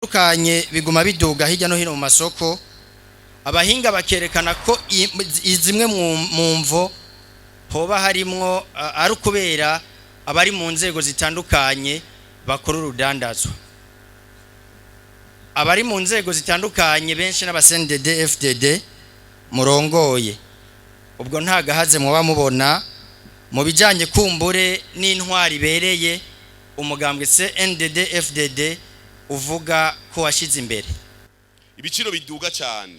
Bitandukanye biguma biduga hirya no hino mu masoko. Abahinga bakerekana ko zimwe mu mvo hoba harimwo ari ukubera abari mu nzego zitandukanye bakora urudandazwa. Abari mu nzego zitandukanye benshi n'aba CNDD FDD murongoye. Ubwo nta gahaze muba mubona mu bijanye kumbure n'intwari ibereye umugambwe CNDD FDD uvuga ko washize imbere? Ibiciro biduga cyane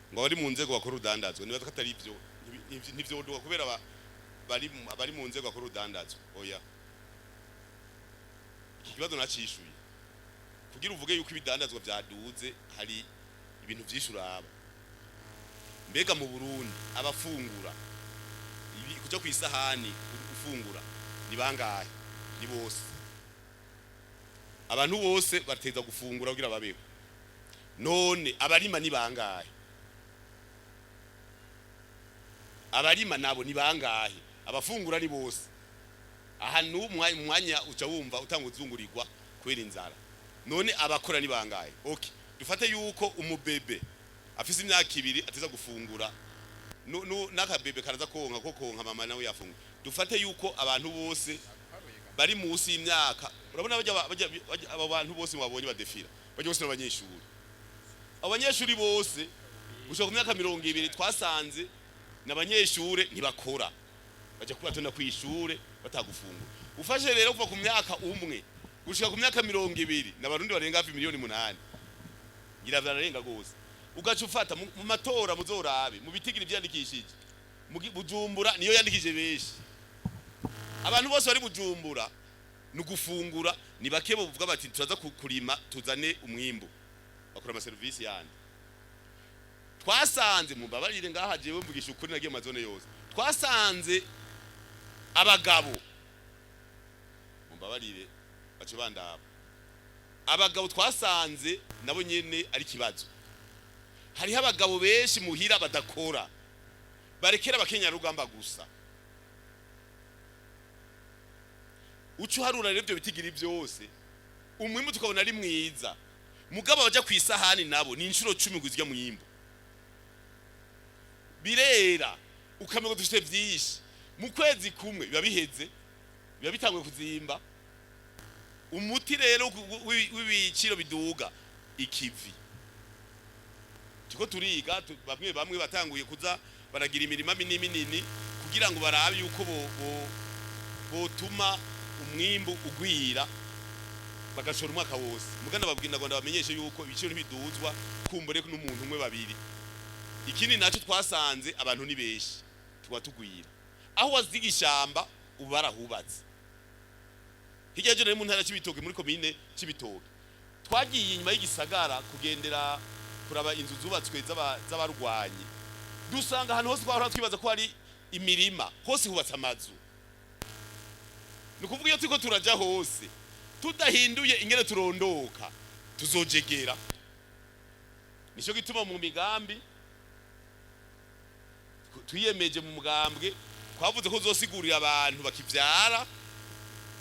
ngo abari mu nzego bakora urudandazwa, nibaza ko atari ibyo. Ntivyoduga kubera abari mu nzego bakora urudandazwa, oya. Iki kibazo nacishuye. Kugira uvuge yuko ibidandazwa vyaduze, hari ibintu vyinshi uraba. Mbega mu Burundi abafungura kuja kw'isahani ufungura ni bangahe? Ni bose. Abantu bose bateza gufungura kugira babeho. None abarima ni bangahe? Abarima nabo ni bangahe? Abafungura ni bose. Aha mwanya uca wumva utanga uzungurirwa kubera inzara. None abakora ni bangahe? Okay, dufate yuko umubebe afise imyaka 2 ateza gufungura, n'akabebe karaza konka, ko konka mama nawe yafungura. Dufate yuko abantu bose bari munsi y'imyaka, urabona aba bantu bose mwabonye badefira, bajya bose n'abanyeshuri. Abanyeshuri bose gushika ku myaka 20 twasanze n'abanyeshure ntibakora, baja kubatonda kw'ishure batagufungura. Ufashe rero kuva ku myaka 1 gushika ku myaka 20, n'abarundi barenga hafi miliyoni 8, ngira bararenga gose. Ugaca ufata mu matora, muzorabe mu bitigiri vyandikishije Bujumbura niyo yandikije benshi. Abantu bose bari Bujumbura ni ugufungura, ni bake bavuga bati turaza kurima tuzane umwimbu, bakora amaserivisi yandi. Twasanze, mumbabarire ngaha jewe mvugisha ukuri, nagiye mu mazone yose, twasanze abagabo, mumbabarire bace bandaba, abagabo twasanze nabo nyene ari kibazo. Hariho abagabo benshi muhira badakora, barekera abakenyarugamba gusa. Uca uharura rero ivyo bitigiri byose, umwimbu tukabona ari mwiza, mugabo baja kw'isahani nabo ni inshuro 10 guzirya mwimbu. Birera ukamengo dufite vyinshi, mu kwezi kumwe biba biheze, biba bitanguye kuzimba. Umuti rero w'ibiciro biduga, ikivi tuko turiga, bamwe bamwe batanguye kuza baragira imirima minini minini kugira ngo barabe yuko botuma umwimbu ugwira, bagashora umwaka wose. Muganda babwira ngo ndabamenyeshe yuko ibiciro ntibiduzwa kumbure n'umuntu umwe, babiri. Ikindi naco twasanze, abantu ni benshi, tuba tugwira. Aho waziga ishamba ubu barahubatse. Hirya y'ejo nari mu ntara Cibitoke, muri komine Cibitoke, twagiye inyuma y'igisagara kugendera kuraba inzu zubatswe z'abarwanyi, dusanga ahantu hose twahora twibaza ko hari imirima, hose hubatse amazu. Ni ukuvuga iyo turiko turaja hose tudahinduye ingene turondoka, tuzojegera. Nico gituma mu migambi twiyemeje mu mugambwe twavuze ko uzosigurira abantu bakivyara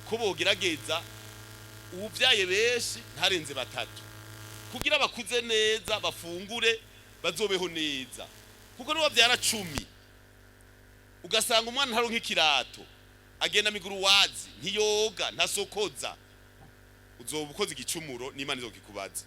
ko bogerageza uwuvyaye benshi ntarenze 3, kugira bakuze neza, bafungure, bazobeho neza. Kuko nibavyara 10 ugasanga umwana ntaronka ikirato, agenda miguruwazi, ntiyoga, ntasokoza, uzoba ukoze igicumuro n'Imana izokikubaza.